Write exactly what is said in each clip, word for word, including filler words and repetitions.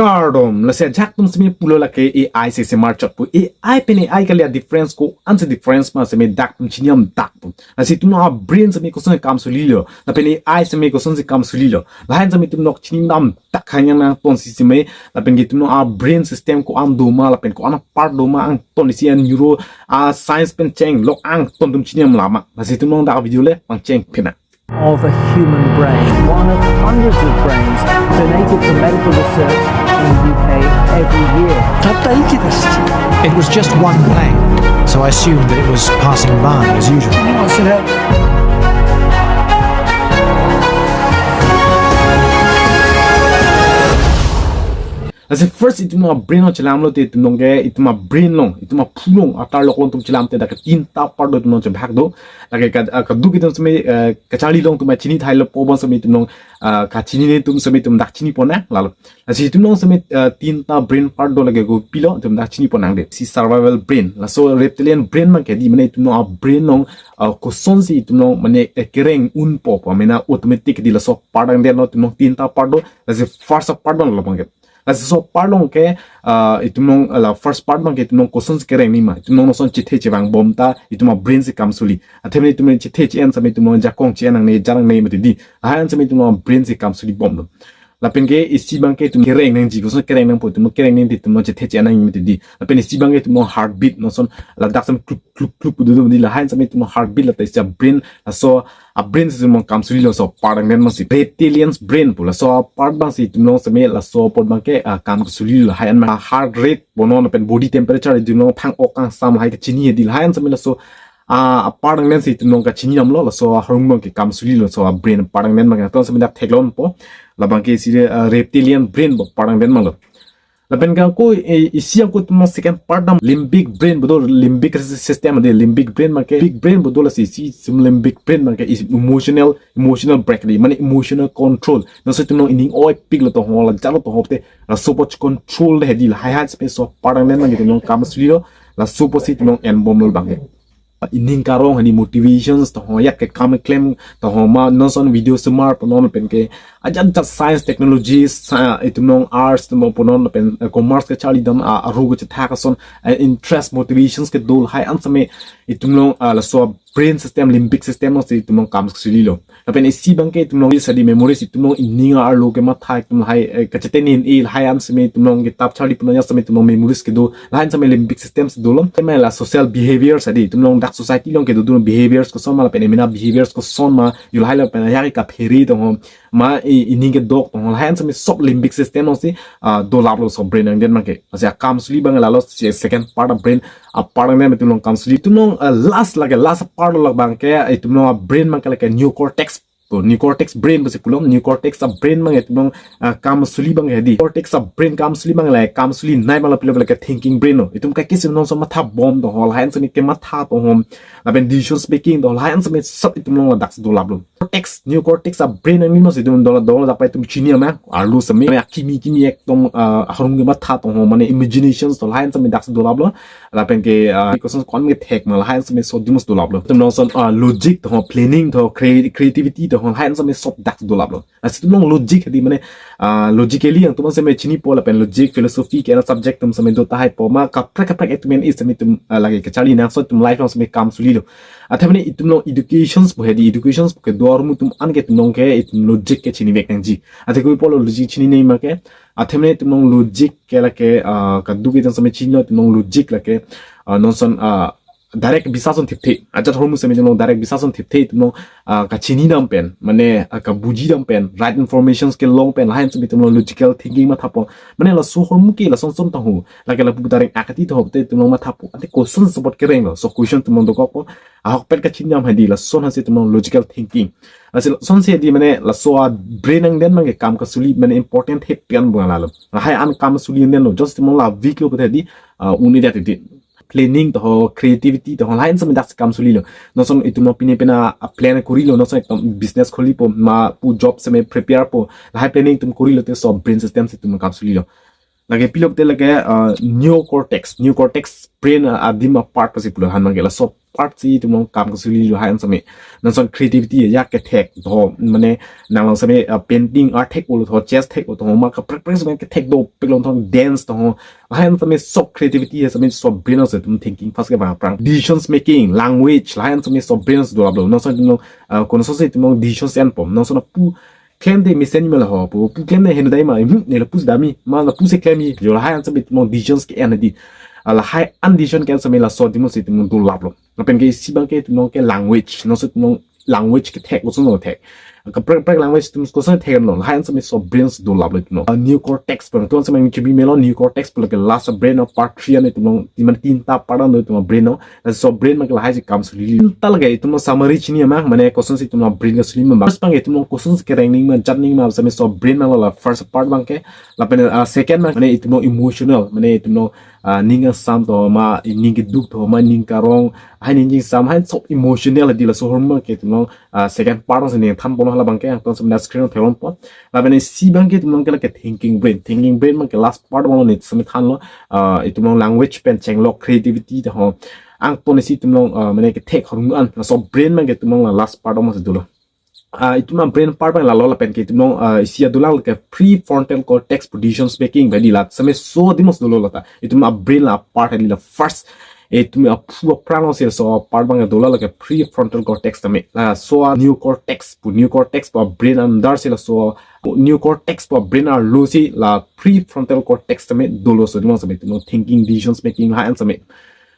Kardom, lasi ajahak atum simi pulo lake A I si semar chot pu. A I pen A I kali a-difference ko-an si difference ma simi dak atum chini am dak pu. Lasi itum a-brain simi koson kam sulilo. Lapen A I simi koson si kam sulilo. Lahen simi itum nok chini nam dak hanyang nangton si simi. Lapen ke itum a-brain system ko-an doma, lapen ko-an part doma angton si an neuro a-science pen chenglok angton atum chini am lama. Lasi itum dak video le pangcheng pina. Of a human brain, one of hundreds of brains donated for medical research in the U K every year. It was just one plane, so I assumed that it was passing by as usual. Lasi first itum a-brain along chelamlo te itum along ke itum a-brain along, itum aphu along, atar lok along itum chelam te dak ke tinta part do itum along chebahak do. Lake ka, ah, kaduk itum simi, eh, kacharli along itum chini thailo pu bang simi itum along, ah, kachinine atum simi itum dak chini pon nang lalo. Lasi itum along simi, eh, tinta brain part do lake kopilo itum dak chini pon nang de. Si survival brain. Laso reptilian brain abang ke di mane itum along a-brain along, ah, koson si itum along mane, eh, kereng unpo pu mane automatic di laso part angdetlo itum along tinta part do. Lasi first part do labang ke. Laso part along ke, ah, itum along, ah, la first part abang ke itum along koson si kereng ni ma. Itum along noson chethe chevang bom ta, itum a-brain si kam suli. Athema itum along chethe che-en sami itum along jakong che-en nangne, jar nangne mati di. Lahan sami itum along brain si kam suli bomlo. Lapen ke isi abang ke itum kereng nangji, koson kereng nangpo, itum along kereng nangji itum along chethe che-en nang mati di. Lapen isi abang ke itum along heartbeat, noson ladak sami kluk, kluk, kluk, pu dudum di. Lahan sami itum along heartbeat, lata isi a-brain, laso a-brain si itum along kam sulilo laso part angdetlo si. Reptilians brain pu laso part abang si itum along sami laso part abang ke, ah, kam sulilo, lahai an ma heart rate pu non lapen body temperature itum along thang-ok kangsam lahai kachini hedi, lahai an sami laso, ah, part angdet si itum along kachini damlo, laso aharong abang ke kam sulilo laso a-brain part angdet abang ke ton sami dak theklongpo. Labang ke si, ah, reptilian brain pu part angdet abang lo. Lapen ke ako, eh, isi ako itum along second part dam limbic brain pu do, limbic system de, limbic brain abang ke, big brain pu do, lasi isi itum limbic brain abang ke is emotional, emotional break di, mane emotional control. Noson itum along ining oipik lo to ho, lajat lo to ho te, laso apot control de hedi, lahai hai space of part angdet abang ke itum along kam sulilo, laso apot si itum along en bomlo abang ke. Ining karong hedi, motivations to ho, ajat ke kam klem to ho, ma noson video semar pu non pen ke ajat ajat science, technologies, sa-, itum along arts, itum along pu non pen, eh, commerce kacharli dam, ah, aru kachethak ason, eh, interest, motivations kedo, lahai an sami itum along, ah, laso brain system, limbic system along si itum along kam sulilo. Lapen isi abang ke itum along sadi memories, itum along ining arlo kematha itum lahai, eh, kachethe nin e, lahai an sami itum along kitap charli pu non ajat sami itum along memories kedo, lahai an sami limbic system si dolo. Sami la social behavior sadi itum along dak society along kedo do behaviors koson ma lapen emena behaviors koson ma, yo lahai lapen ajak kaphere to ho, ma i-, ining kedok to ho, lahai an sami sob limbic system along si, ah, dolaplo laso brain angdet abang ke. Lasi akam suli abang lalo si second part a-brain, a-part angdet itum along kam suli. Itum along, ah, last lake, last part lo abang ke, itum along a-brain abang ke lake neocortex. To neocortex brain pusi pulo, neocortex a-brain abang itum along, ah, kam suli abang hedi. Cortex a-brain kam suli abang le, kam sulinei abang lo pilo lake thinking brain lo. Itum kaiketa si noson matha bom to ho, lahai an sami kematha to ho, lapen decisions making to ho, lahai an sami sob itum along ladak si dolaplo. Cortex, neocortex a-brain angdetlo si itum dola dola dak pa itum chini ama, arlo sami, mane akimi kimi ekdom, ah, aharong kematha to ho, mane imaginations to, lahai an sami dak si dolaplo. Lapen ke, ah, koson kon kethek ma, lahai an sami sob itum si dolaplo. Itum along son, ah, logic to ho, planning to ho, crea-, creativity to ho, lahai an sami sob dak si dolaplo. Lasi itum along logic hedi mane, ah, logically itum sami chinipo, lapen logic, philosophy ke-en a-subject atum sami do tahai po, ma kaprek kaprek itum en is sami itum, ah, lake kacharli nang, so itum life along sami kam sulilo. Athema itum along educations pu hedi, educations pu kedo arum atum an ke itum along ke itum logic ke chinivek nangji. Athe kopi apotlo logic chininei ma ke, athema itum along logic ke lake, ah, kaduk itum sami chinilo itum along logic lake, ah, noson, ah, direct biswas un thipthe. Ajat ahormu sami itum along direct biswas un thipthe, itum along, ah, kachini dam pen, mane, ah, kabuji dam pen, right informations kelong pen, lahai an sami itum along logical thinking mathapo. Mane laso ahormu ke lason son tahu. Lake lapu dareng akati to ho te itum along mathapo. Ante koson support kerenglo. So question itum along dokokpo. Ahokpet kachini dam hedi, lason hasi itum along logical thinking. Lasi lason si hedi mane laso a-brain angdet abang ke kam kasuli mane important hepian abang lalo. Lahai an kam suli angdetlo, just itum along la weak lo pu hedi, ah, un-edet hedi. Planning to ho, creativity to ho, lahai an sami dak si kam sulilo. Noson itum along pine pine a-plan korilo, noson ekdom business kholipo, ma pu job sami prepare po, lahai planning itum korilo te so brain system si itum kam sulilo. Lake pilo te lake, ah, neocortex, neocortex brain, ah, adim a-part pusi pulo, han abang ke laso part si itum along kam kasuli lahai an seme. Nangson creativity ya kethek do, mane nang along seme, uh, painting art thek ulo tho, chess thek ulo tho, ma kaprek prek seme kethek dopik along tho, dance tho, lahai an seme sob creativity ya seme sob brain along si itum thinking fast ke bang aphrang. Decisions making, language, lahai an seme sob brain along si dolaplo. Nangson itum along, uh, kono so si itum along decisions enpo, nangson pu klem de mesen ma laho pu, pu klem de heno dai ma, hmm, ne lapu si dam-i, ma lapu si klem-i, jo lahai an seme itum along decisions ke-en hedi. Ah, lahai an decision ke-en seme laso adim along si itum along dolaplo. Lapen ke isi abang ke itum along ke language, nangson itum along language kethek koson lo thek. Kaprek prek language itum koson theklo, lahai an seme sob brain along si dolaplo itum along. Ah, neocortex pu, itum seme kimi melo neocortex pu lake last brain along part three an itum along, iman tinta part an do itum along brain along. Laso brain abang ke lahai si kam suli. Tinta lake itum along summary chini ma, mane koson si itum along brain kasuli ma. First abang ke itum along koson si kereng ning ma, jat ning ma, seme sob brain along la first part abang ke. Lapen, ah, second abang, mane itum along emotional, mane itum along, ah, ning asam tho ma, ning keduk tho ma, ning karong, hai ning jingsam, hai sob emotional hedi, laso ahormu abang ke itum along, ah, second part along si ning thanpon lo, hala abang ke, angton seme screen theklongpo. Lapen isi abang ke itum along ke lake thinking brain. Thinking brain abang ke last part along ne seme thanlo, ah, itum along language pen chenglok creativity tho. Angton isi itum along, ah, mane kethek ahormu an, laso brain abang ke itum along la last part along si dolo. Ah, itum abrain part abang lalo lapen ke itum along, ah, isi adolang ke prefrontal cortex pu decisions making pu hedi, la seme so adim along si dolo lata. Itum abrain la part hedi, la first, itum aphu aphrang along si laso part abang dolo lake prefrontal cortex tame. Laso aneocortex pu, neocortex pu abrain andar si laso neocortex pu abrain arlo si la prefrontal cortex tame dolo, so adim along seme itum along thinking, decisions making, lahai an seme.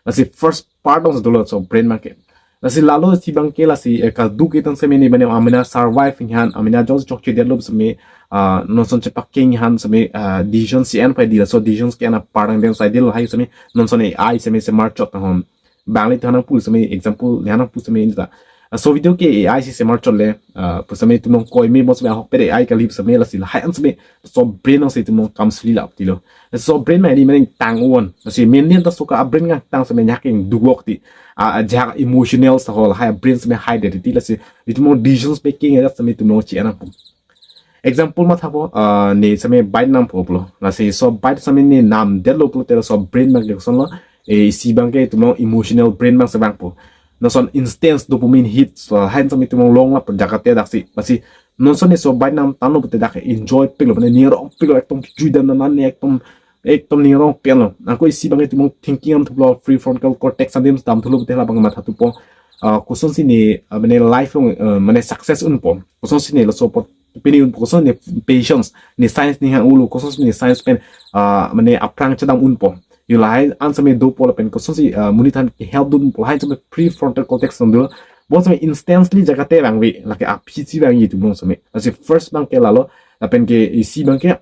Lasi first part along si dolo laso brain abang ke. Lasi lalo isi abang ke lasi, eh, kaduk itum seme ne mane amena survive ninghan, amena jongsi chokche detlo seme, ah, nangson chepakeng ninghan seme, ah, decision si en pai hedi, laso decisions ke-en apar nang den sai dilo lahai seme, nangson A I seme se marchot hom. Bang le than nangpu seme example, le nangpu seme inta. Ah, so video ke A I si se marchot le, ah, pu seme itum along koi me mo seme ahokpet A I kalip seme, lasi lahai an seme sob brain along si itum along kam suli lap tilo. Sob brain ma hedi mane tang on. Lasi main din ta soka abrain ngang tang seme nyak ing duk wok ti. Ah, ajak emotional sa ho lahai brain seme high dei ti, lasi itum along decisions making ajat seme itum along chi-en nangpo. Example mathapo, ah, ne seme bike nampo pulo. Lasi so bike seme ne nam detlo pulote laso brain abang ke koson lo, eh, isi abang ke itum along emotional brain abang si vangpo. Nangson instant dopamine hit, so lahai an seme itum along longlap jaga te daksi. Lasi nangson ne so bike namtanglo pulote dak enjoy piklo, mane ning arong piklo, ekdom kejui dan dan ne ekdom, ekdom ning arong piklo. Angko isi abang itum along thinking damthuplo, prefrontal cortex adim damthuplo pulote hala abang mathathupo. Ah, koson si ne, ah, mane life along, ah, mane success unpo. Koson si ne laso apot pini unpo, koson ne patience, ne science ninghang ulo, koson si ne science pen, ah, mane aphrang chedam unpo. Jo lahai an seme dopo lapen koson si, ah, monit aphan ke help dunpo, lahai seme prefrontal cortex along dolo. Bon seme instantly jaga te vangve, lake aphi si vangji itum along seme. Lasi first abang ke lalo, lapen ke isi abang ke,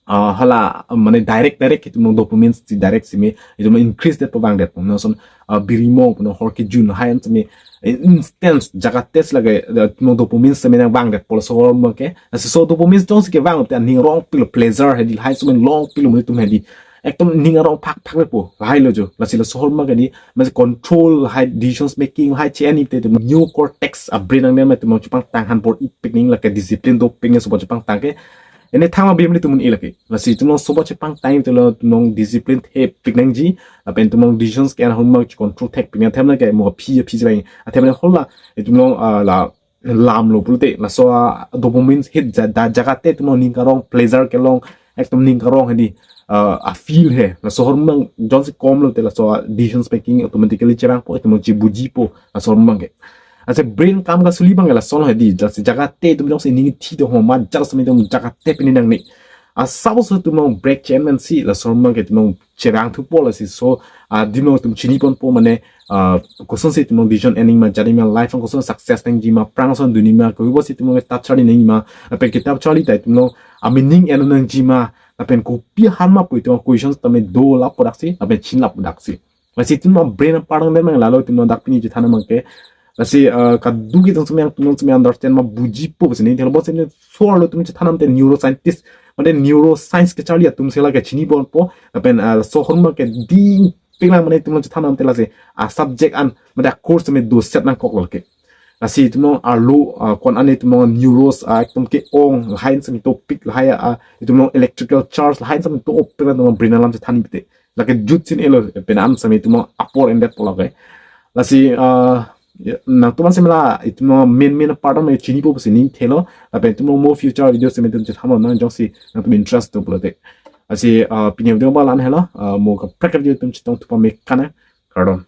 ah, hala, mane direct direct itum along dopamine si direct seme, itum along increase detpo, vang detpo. Nangson, ah, biri mong pu, nang hor kejun, lahai an seme, eh, instant jaga te si lake, eh, itum along dopamine seme nang vang detpo laso ahormu abang ke. Lasi so dopamine jongsi kevang te ning arong piklo, pleasure hedi, lahai seme long piklo mo itum hedi. Ekdom ning arong phak phak le po, lahai lo jo. Lasi laso ahormu abang ke hedi, mane control, lahai decisions making, lahai chi-en ite itum neocortex abrain nang ne ma itum along chepangtang han bor-i pik ning, lake discipline dopik ning, sobo chepangtang ke. Ene thang ma bim le itum un-e lake. Lasi itum along sobo chepangtang itum along, itum along discipline thepik nangji. Lapen itum along decisions ke-en ahormu abang control thekpik nang, athema ke mo aphi aphi si vang. Athema hala itum along, ah, la lamlo pulote, laso, ah, dopamine hit ja-, da jaga te itum along ning karong, pleasure kelong, ekdom ning karong hedi, ah, a feel he. Laso ahormu abang jongsi komlo te laso, ah, decisions making automatically chevangpo, itum along chibujipo, laso ahormu abang ke. Ase brain kam kasuli abang ke lason hedi, jasi jaga te itum jongsi ning thi do ho, ma jal seme itum jaga te pini nangne. Asap so itum along break chain man si, laso ahormu abang ke itum along chevangthupo, lasi so, ah, adim along itum chiniponpo mane, ah, koson si itum along decision ening ma, jani ma, life along koson success nangji ma, aphrang ason dun nangji ma, kopi pusi itum along kitap charli nangji ma, lapen kitap charli ta itum along a meaning en nangji ma, lapen kopi ahan ma pu itum along questions tame dolappo daksi, lapen chinilappo daksi. Lasi itum along brain apar nang den abang lalo itum along dak pini chethan abang ke. Lasi, eh, kaduk itum seme, itum seme understand ma bujipo pusi ne, thelo bon seme so arlo itum chethan damte neuroscientist, mane neuroscience kecharli atum si lake chiniponpo, lapen, eh, laso ahormu abang ke ding piklang mane itum along chethan damte lasi, ah, subject an, mane course seme doset nangkoklo ke. Lasi itum along arlo, ah, ko-an ane itum along neurons, ah, ekdom ke-ong, lahai an seme dopik, lahai, ah, itum along electrical charge, lahai an seme dopik, itum along brain alam chethan pite. Lake jut si un-elo, pen an seme itum along apor en detpo lake. Lasi uh, nangtum an si mela itum main main part me chinipo pusi ning thelo. Lapen itum mo future video si itum chethanlo nang jongsi nangtum interest atum pulote. Lasi uh, pini video ba la-an helo, uh, mo kaprek video itum chetong thupa me kana. Kardom.